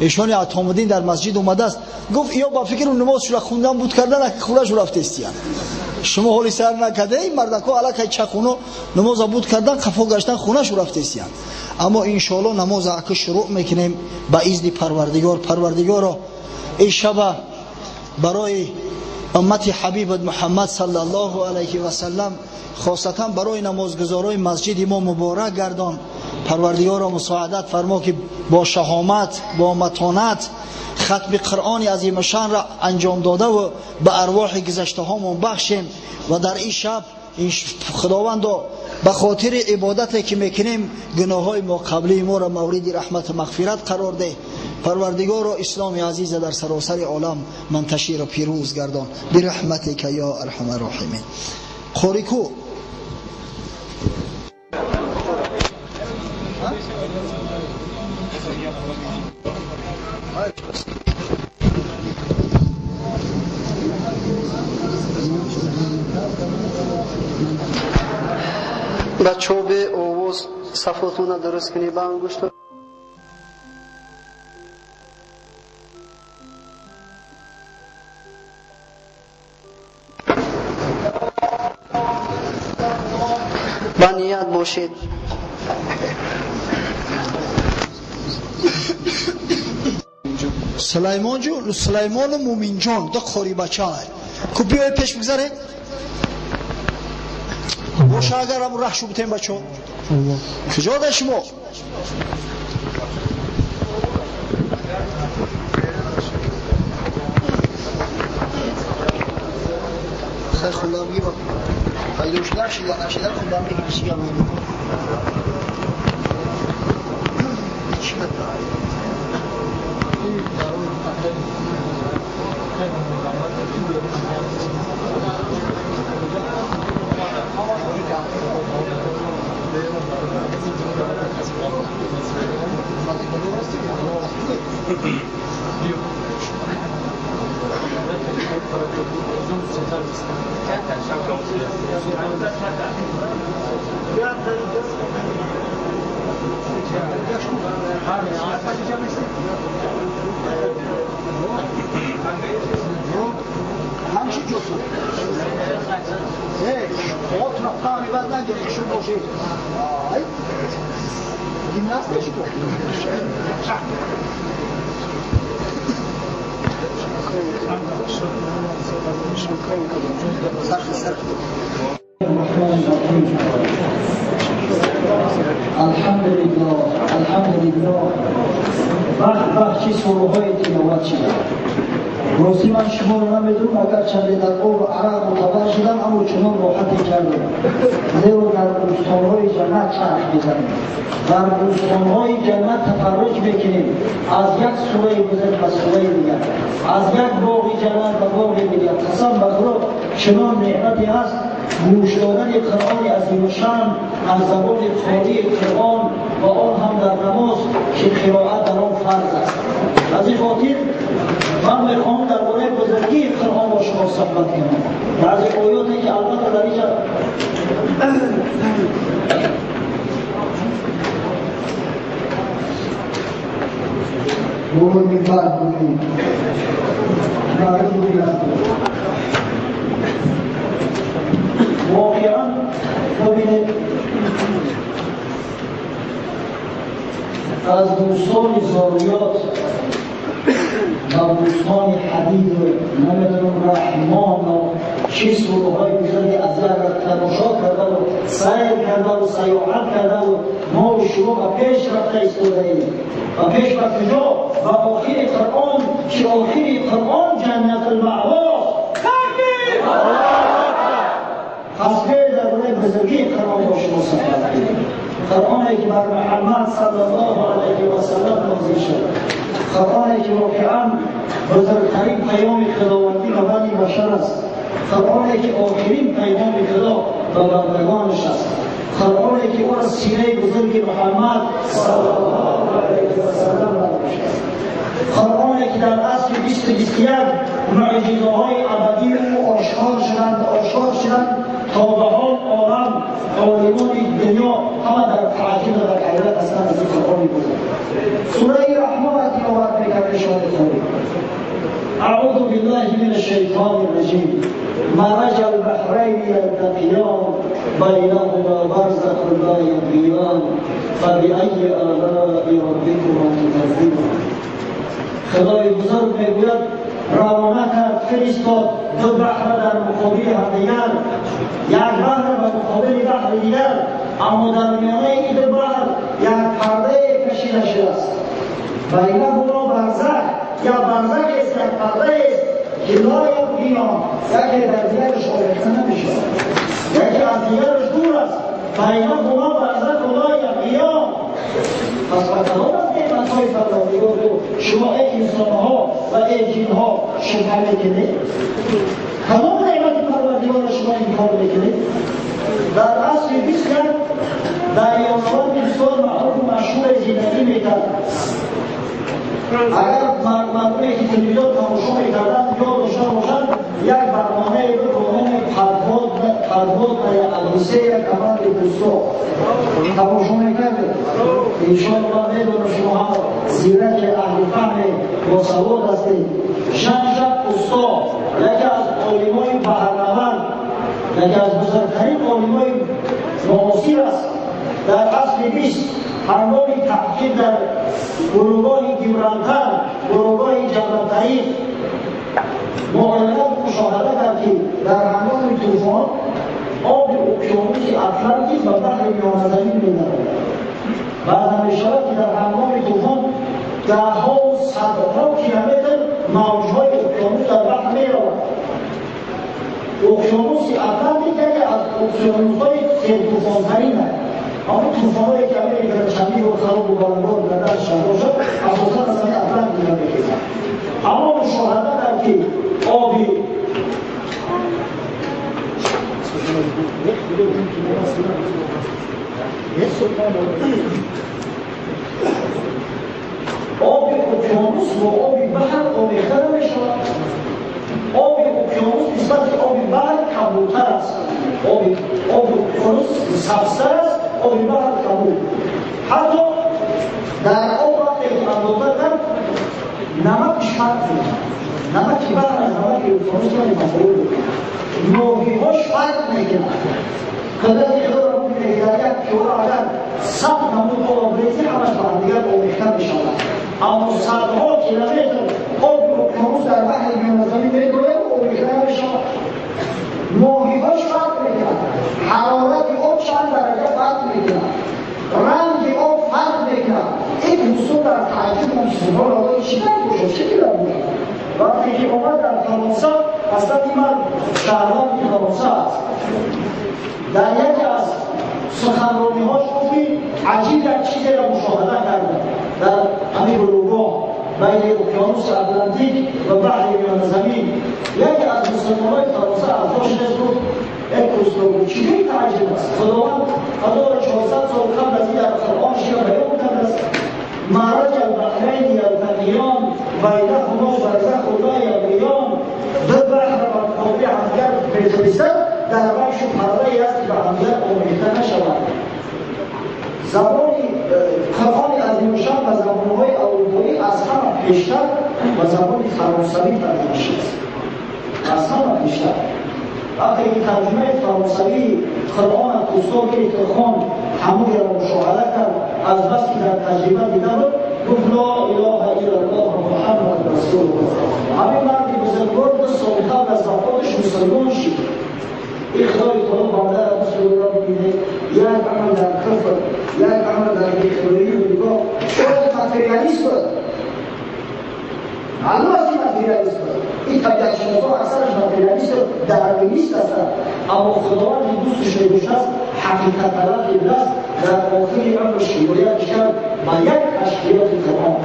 эшони Атомуддин дар масҷид омадааст. Гуфт, ё ба фикру намоз шура хундан буд кардан, хурашу рафтаистиянд. Шумо ҳоли сар накарда, ин мардако аллакай чақуно намоза буд кардан, қафо гаштан, хунашу рафтаистиянд. Аммо иншоаллоҳ намоза ака шурӯъ мекунем ба изни Парвардигор. Парвардигоро, ин шаба барои уммати ҳабибат Муҳаммад саллаллоҳу алайҳи васаллам, хосатан барои намозгузорои масҷиди мо муборак гардон. Парвардигоро, мусоидат фармо, ки бо шаҳомат, бо матонат хатми Қуръони азимашанро анҷом додаву ба арвоҳи гузаштаҳомон бахшем. Ва дар ин шаб Худовандо, ба хотири ибодате ки мекунем, гуноҳҳои мо қаблии моро мавриди раҳмату мағфират қарор деҳ. Парвардигоро, исломи азиза дар саросари олам манташиру пирӯз гардон бираҳматика ё арҳама роҳимин. Қорику ба чоби овоз сафотуна дуруст кунӣ ба ангушто. Ба ният бошед. Сулаймон ҷон, Сулаймону Муминҷон ду қори бача. Ку биёед пеш бигзаред. Боша агар ҳамун раҳшу бутем бачо. Куҷо да шумо? Хай хулам гиба. Пайдо шудан шида нашидан хулам гиба чига мегӯ. Алҳамдулиллоҳ, алҳамдулиллоҳ. Бахт бахт чӣ сураҳое тиловат шуда. Рости ман шуморо намедонам, агар чанде дар об арақ мутавар шудам, аммо чунон роҳате кардам. Зеро дар бӯстонҳои ҷаннат чарх мезанем. Дар бӯстонҳои ҷаннат тафарруҷ мекунем. Аз як сураи бузург ба сураи дигар, аз як боғи ҷаннат ба боғи дигар. Қасам ба Худо, чунон неъмате ҳаст гӯш додани Қуръони азимушшаън аз забони қории Қуръон ва он ҳам дар намоз, ки қироат дар он фарз аст. Аз ин хотир ман мехоҳам дар бораи бузургии Қуръон бо шумо суҳбат кунам. Баъзе оёте ки албатта дар инҷа болои минбар будем. Мардум буданд. Воқеан бибинед, аз бӯстони зориёт ба бӯстони ҳадиду намедонам раҳмону чӣ сураҳои бузурги аз як тамошо кардаву сайр кардаву сайёҳат кардаву мо шумо ба пеш рафта истодаем. Ба пеш ба куҷо? Ба охири Қуръон, ки охири Қуръон ҷаннатулмаъвост. Такбир! Пас биёед дар бораи бузургии Қуръон бо шумо суҳбат кунем. Қуръоне ки бар Муҳаммад саллаллоҳу алайҳи васаллам нозил шуд. Қуръоне ки воқеан бузургтарин паёми худовандӣ ба бани башар аст. Қуръоне ки охирин паёми Худо ба бандагонаш аст. Қуръоне ки ӯро сираи бузурги Муҳаммад саллаллоҳу алайҳи васаллам бардоштааст. Қуръоне ки дар асри 20-21 муъҷизаҳои абадии ӯ ошкор шуданд, ошкор шуданд то ба ҳол олам олимони дунё ҳама дар таъҷуб ва дар ҳайрат ҳастанд аз ин Қуръони бузург. Сураи Раҳмонро тиловат мекард ишори қорӣ. أعوذ بالله من الشيطان الرجيم. مرج البحرين يلتقيان بينهما برزخ لا يبغيان فبأي آلاء ربكما تكذبان. خدای بزرگ میگوید روانه کرد، فرستاد دو بحر در مقابل همدیگر، یک بحر به مقابل بحر دیگر، اما در میانه این دو بحر یک پرده کشیده شده است. بینهما برزخ، یا برزخ است، یک پرده است که لا یبغیان، یکی در دیگرش آمیخته نمیشود، یکی از دیگرش دور است. بینهما برزخ لا یبغیان. پس به کدام از نعمتهای پروردگار شما ای انسانها و ای جنها شبهه میکنید؟ کدام نعمت پروردگار شما انکار میکنید؟ در عصر 20 دریانورد بسیار معروف و مشهور زندگی میکرد. اگر مردمی که تلویزیون تماشا میکردند یاد داشته باشند، یک برنامه بود به نام подводная Одиссея команды Кусто. Тамошо мекардед? Иншоаллоҳ медонам шумо ҳама зираки аҳли фаҳме босавод ҳастед. Жан-Жак Кусто яке аз олимои баҳрнавард, яке аз бузургтарин олимои муосир аст. Дар асри 20 ҳангоми таҳқиқ дар гурӯҳгоҳи Гибралтар, гурӯҳгоҳи Ҷабалтариқ муоина мушоҳада кард, ки дар ҳангоми тӯфон оби уқёнуси Атлантик ба баҳри Миёназамин медарояд. Баъзан мешавад, ки дар ҳангоми тӯфон даҳҳову садҳо километр мавҷҳои уқёнус дар баҳр меравад. Уқёнуси Атлантик яке аз уқёнусҳои сертӯфонтарин аст. Ҳамон тӯфонҳое, ки Америкада чандин бор харобу баландор кардаашон бошад, асосан аз ҳамин Атлантика мехезад. Аммо мушоҳада кард, ки оби уқёнус бо оби баҳр омехта намешавад. Оби уқёнус нисбати оби баҳр кабудтар аст. Оби уқёнус сабзтар аст, оби баҳр кабуд. Ҳатто дар об вақте ки андоза кард, намакш фарқ мекунад. Намаки баҳр аз намаки уқёнус каме тафовут мекунад. Моҳиҳош фарқ мекунад. Қудрати Худоро бубинед, дар як пиёла агар 100 намуд об резӣ, ҳамаш ба ҳамдигар омехта мешавад. Аммо садҳо километр оби уқёнус дар баҳри Миёназамин медояд, омехта намешавад. Моҳиҳош фарқ мекунад. Ҳарорати об чанд дараҷа фарқ мекунад. Ранги об фарқ мекунад. Ин дӯстон дар таъҷуб монд, субҳоналлоҳ, чӣ ранг бошад, чӣ ранг бошад? Вақте ки омад дар Фаронса, аслан ин мард шаҳрванди Фаронса аст. Дар яке аз суханрониҳош гуфт, ки аҷиб як чизеро мушоҳада кардам дар ҳамин гурӯҳгоҳ байни уқёнуси Атлантик ва баҳри Миёназамин. Яке аз мусулмонҳои Фаронса аз ҳошинаш гуфт: эй Кусто, чӣ таъҷиб аст? Худованд 1400 сол қабл аз ин дар Қуръон шиа баён кардааст: معرج البحرین یلتقیان بینهما برزخ لا یبغیان. دو بحر و مقابل همدیگر میفرستد، در بینشون پردهای است که به همدیگر آمیخته نشود. زبانی قرآن عظیم‌الشأن به زبان‌های اروپایی از همه پیشتر به زبان فرانسوی ترجمه شد. از همه پیشتر. وقتی که ترجمه فرانسوی قرآن کوسو گرفت و خواند، همون را مشاهده کرد، از بس که در تجربه دیده بود، گفت لا اله الا الله محمد رسول الله. همین مرد بزرگوار 2 سال قبل از وفاتش مسلمان شد. این خدای تعالی بنده را مسلمان را ببینه، یک عمل در کفر، یک عمل در بیخدایی و نگاه. شاید ماتریالیست بود، معلوم است که ماتریالیست بود. این طبیعت شناسا اکثرش ماتریالیست و داروینیست هستند. اما خداوند که دوستش می‌داشت است، حقیقت طلب است، در آخر عمرش هدایت کرد با یک کشفیات قرآن.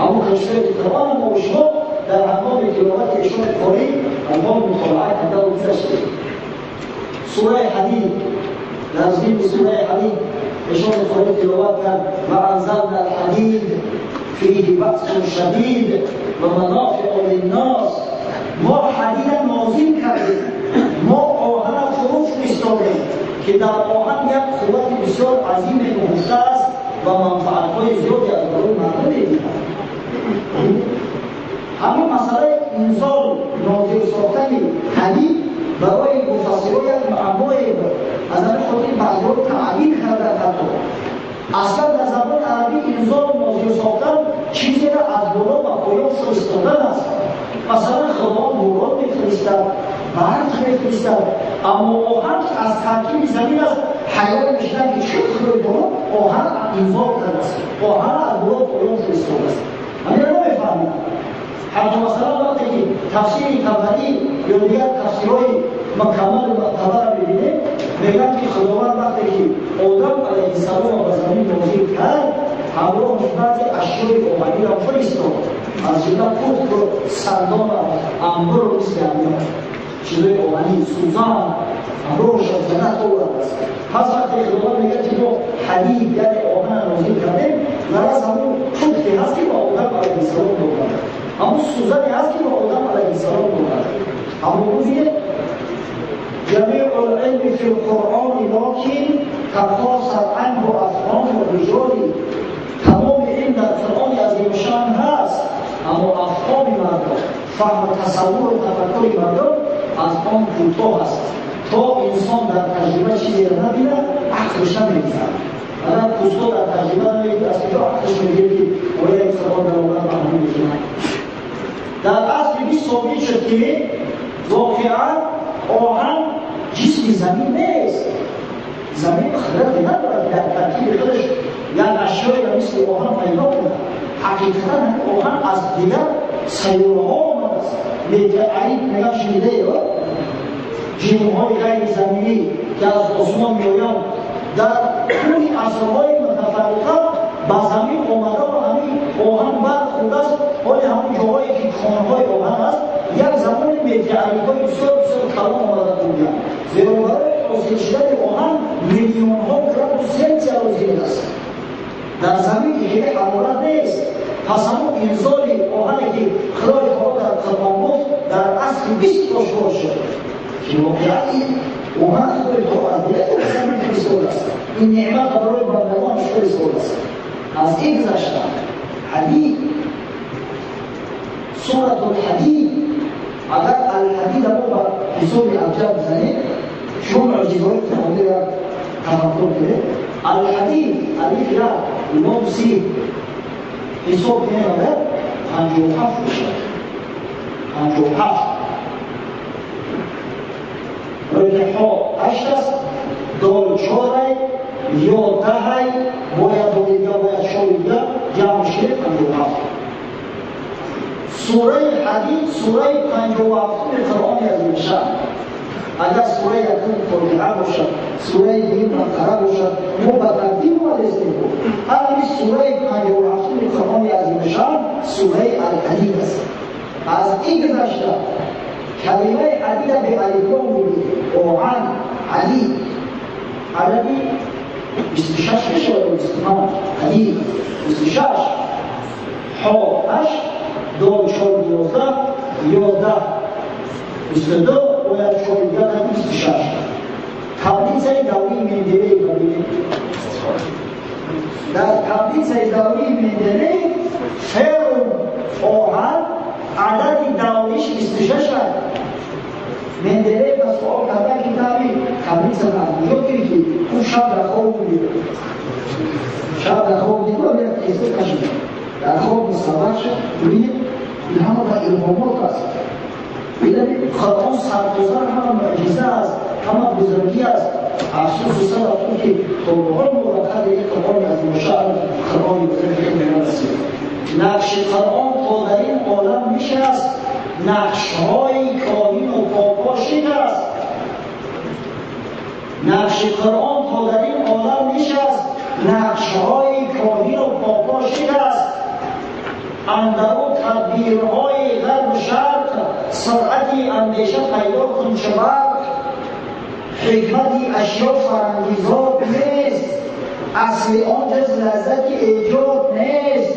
اما کشفیات قرآن ما و شما در هنگام تلاوت ایشان قاری هنگام مطالعه کرده و گذشته. سوره حدید، در ضمن سوره حدید ایشان قاری تلاوت کرد: و انزلنا الحدید فیه بأس شدید و منافع للناس. ما حدید نازل کردیم، ما آهن فرو فرستادیم که در آهن یک قوت بسیار عظیم نهفته است و منفعت‌های زیادی از برای مردم می‌دهد. همون مسئله انزال نازل ساختن حدید برای مفسران یک معمای بود. از همین خاطر بعضی‌ها تعبیر کردن. حتی اصلا در زبان عربی انزال نازل ساختن چیزی را از بالا و پایان فرستادن است. مثلا خدا باران می‌فرستد، برق می‌فرستد، اما آهن از ترکیب زمین است. حیران می‌شدن که چرا خدای تعالی آهن انزال کرده است، آهن از بالا پایان فرستاده است. همین را نمی‌فهمید. حتی مثلا وقتی که تفسیر طبری یا دیگر تفسیرهای مکمل و معتبر را می‌بینیم، میگن که خداوند وقتی که آدم علیه السلام را به زمین نازل کرد، همراهش بعضی اشیای آهنی را فرستاد، از جمله پخت و سندان و انبر و مثل همین چیزای آهنی، سوزن همراهش از جنت آورده است. پس وقتی خداوند میگه که ما حدید یعنی آهن را نازل کردیم، غرض همون پختی هست که به آدم علیه السلام دادند، همون سوزنی هست که به آدم علیه السلام دادند. همون روزیه جمیع العلم فی القرآن لکن تقاصر عنه افهام الرجال. تمام علم در قرآن عظیم‌الشأن هست، اما افهام مردم، فهم و تصور و تفکر مردم از آن کوتاه است. تا انسان در تجربه چیزی را نبیند، عقلش نمی‌رسد. Агар кусто дар таҷриба намегирад, аз куҷо ақлш мегирад, ки ояи Қуръон далолат ба ҳамин мекунад? Дар асри 20 собит шуд, ки воқеан оҳан ҷисми замин нест. Замин қудрате надорад, дар таркиби худаш як ашёеро мисли оҳан пайдо кунад. Ҳақиқатан оҳан аз дигар сайёраҳо омадааст. Метеорит мегӯянд, шунидаед? Ҷирмҳои ғайризаминӣ, ки аз осмон меоянд, дар тӯли асрҳои мутафарриқа ба замин омада ва ҳамин оҳан бархӯрдааст. Ҳоли ҳамон ҷоҳое, ки конҳои оҳан аст, як замони метеоритҳои бисёр бисёр калон омада хӯрданд, зеро барои ҳосил шудани оҳан миллионҳо градус Селсия лозим аст. Дар замин ки хеле ҳарорат нест. Пас ҳамон инзоли оҳане, ки Худои таоло дар Қуръон гуфт, дар асри 20 ошкор шуд, ки воқеан оҳан Худои таоло аз дигар замин фиристодааст. Ин неъмат барои бандагонаш фиристодааст. Аз ин гузашта, ҳадид, Суратул Ҳадид, агар Алҳадида мо ба ҳисоби абҷад бизанем, шумо мӯъҷизаҳои қуръониро тафаккур кунед. Алҳадид, алиф як, лом 30, ҳисоб кунем, агар 57 мешавад. 57 рои ҳо ҳашт аст, дол чорай, ё даҳай, бояд долига, бояд чорига, ҷамъ шуд 57. Сураи Ҳадид сураи 57-уми Қуръони азимшаън. Агар сураи якум Фотиҳа бошад, сураи дуюм Бақара бошад, мо ба тартиб омадестем. Ҳамин сураи 57-уми Қуръони азимшаън сураи Алҳадид аст. Аз ин гузашта, калимаи ҳадида бе алифлом мегирем, оҳан, ҳадид, адади 26 мешавад ё 25? Ҳадид 26, ҳо ҳашт, дол чор, 11, 11, 22, бояд чор дигар, 26. Таблицаи даврии Менделеев бибинед. Дар таблицаи даврии Менделеев феррум, оҳан, адади давриш 26 аст. Менделеев ба суол карда, ки таби таблица аз куҷо гирифтӣ? Ӯ шаб дар хоб дид. Шаб дар хоб дид, як теза кашид. Дар хоб мусаввар шуд. Бибинед, ин ҳама ба илҳомот аст. Бинед, Қуръон сартозар ҳама мӯъҷиза аст, ҳама бузургӣ аст. Афсӯсу сабаб он, ки то ба ҳол мо ба қадри ин Қуръони азимушаън, Қуръони бузурги нарасид. Нақши Қуръон то дар ин олам нишаст, нақшҳои коҳину попо шикаст. Нақши Қуръон то дар ин олам нишаст, нақшҳои коҳину попо шикаст. Андару тадбирҳои ғарбу шарқ суръати андеша пайдо кун чу барқ. Ҳикмати ашё фарангизод нест, асли он ҷуз лаззати эҷод нест.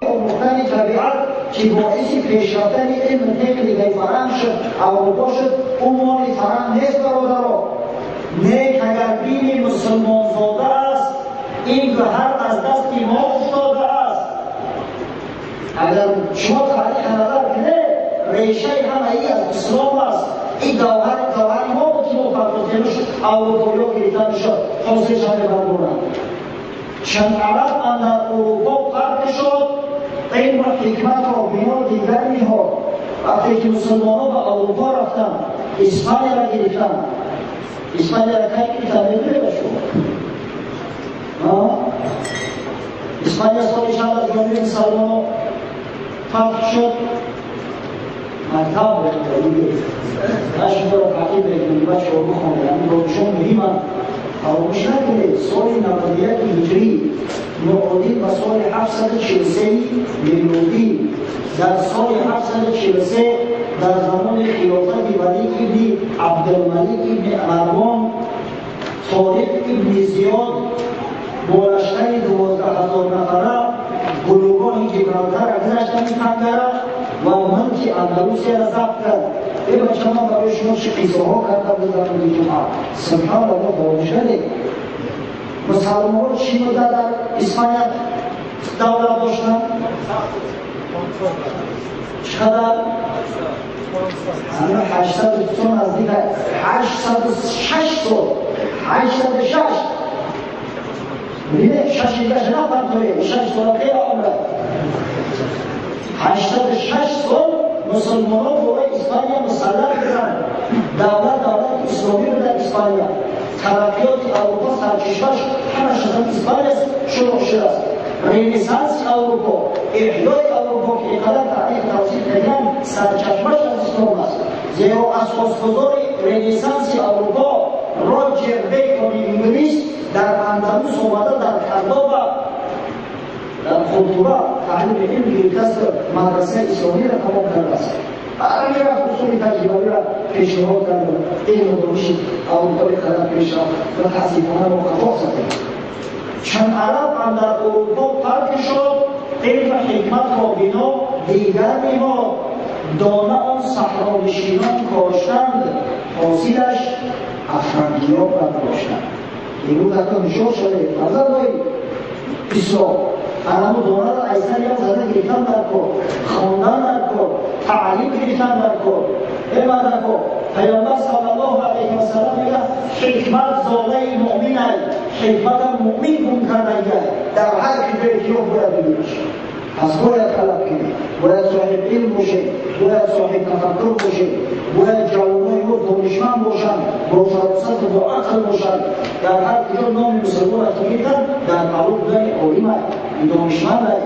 Омӯхтани табиат, ки боиси пешрафтани илми техникаи фаранг шуд, Аврупо шуд, ӯ моли фаранг нест, бародаро. Нек агар дини мусулмонзода аст, ин гӯҳар аз дасти мо уфтода аст. Агар шумо тариха назар кунед, решаи ҳамаи аз ислом аст. Ин гавҳари гавҳари мо буд, ки мо партофтемуш, аврупоиё гирифта мешуд, ҳосил шаве бардоранд. Чун араб андар Урупо ғарқ шуд, илму ҳикматро бино дигар ниҳод. Вақте ки мусулмонҳо ба Аврупо рафтанд, Испанияро гирифтанд. Испанияро кай гирифтанд, медонед шумо? Испания соли чанд аз ҷониби мусалмонҳо фатҳ шуд? Мактаб шуморо таъқиб мекунем, бачаҳо, бихонед, ҳамин донишҳо муҳиманд, фаромӯш накунед. Соли 91 ҳиҷрӣ, муодил ба соли 743 милодӣ, дар соли 743, дар замони хилофати Валид ибни Абдулмалик ибни Марвон, Ториқ ибни Зиёд бо лашкари 12 000 нафара гулӯгоҳи Ҷибралтара гузаштани тангара ва мулки Андалусияро забт кард. Э бача, ман барои шумо чӣ қиссаҳо карда будам рӯзи ҷумъа! Субҳаналлоҳ, фаромӯш кардед? Мусалмонҳо чӣ муддат дар Испания давлат доштанд? Чӣ қадар? 800 наздик 806 сол, 806. Бибинед, шашидаш напартоед, 6 сола хеле умра. 86 сол мусулмонон болои Испания мусаллат буданд. Давлат, давлати исломӣ буд дар Испания. Тараққиёти Аврупо сарчашмаш ҳамаш аз Испания шурӯъ шудааст. Ренессанси Аврупо, эҳёи Аврупо, ки инқадар таърих тавсиф мекунанд, сарчашмаш аз ислом аст, зеро асосгузори Ренессанси Аврупо Роҷер Бекони инглис дар Андалус омада, дар Кордоба, дар Қуртуба таълими илм гирифтааст, мадрасаи исломиро тамом кардааст. Ҳамин вақт усули таҷрибавиро пешниҳод кард, илму дониши Аврупои қадар пешрафт. Мутаассифона, мо қафо задем. Чун араб андар Урупо парк шуд, илму ҳикматро бино дигар ниҳод. Дона он саҳронишинон коштанд, ҳосилаш афрангиён бардоштанд. Имрӯз ҳатто нишон шуде, фарзандои ислом, анамо донаро айсар як зада гирифтан дар кор, хондан дар кор, таълим гирифтан дар кор. Э мардако, Паёмбар саллаллоҳу алайҳи васалам мегӯяд: «Ҳикмат зодаи муъминай». Ҳикматам муъмин гум кардагай, дар ҳар киҷое ки ёфт, бояд бигириш. Пас бояд талаб кунем, бояд соҳиб илм бошем, бояд соҳиб тафаккур бошем, бояд ҷавонои мо донишманд бошанд, бо фаросату бо ақл бошанд. Дар ҳар куҷо номи мусулмонро ки гирифтанд, дар паҳлӯ будани олимай, донишмандай,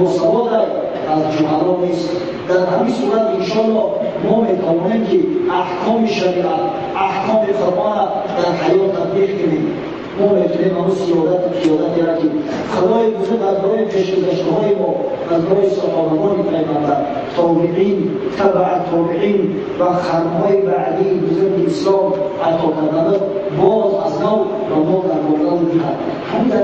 босаводай, аз ҷуҳало нест. Дар ҳамин сурат, иншолло, мо метавонем, ки аҳкоми шариат, аҳкоми Қуръона дар ҳаёт татбиқ кунем. Мо метавонем ҳамун сиёдату қиёдатеро, ки Худои бузург аз барои пешгузаштаҳои мо, аз барои саҳобагони Пайғамбар, тобиин, табаа тобиин ва қарнҳои баъдии бузурги ислом ато карданда, боз аз нав ба мо дар боло диҳад. Ҳамин.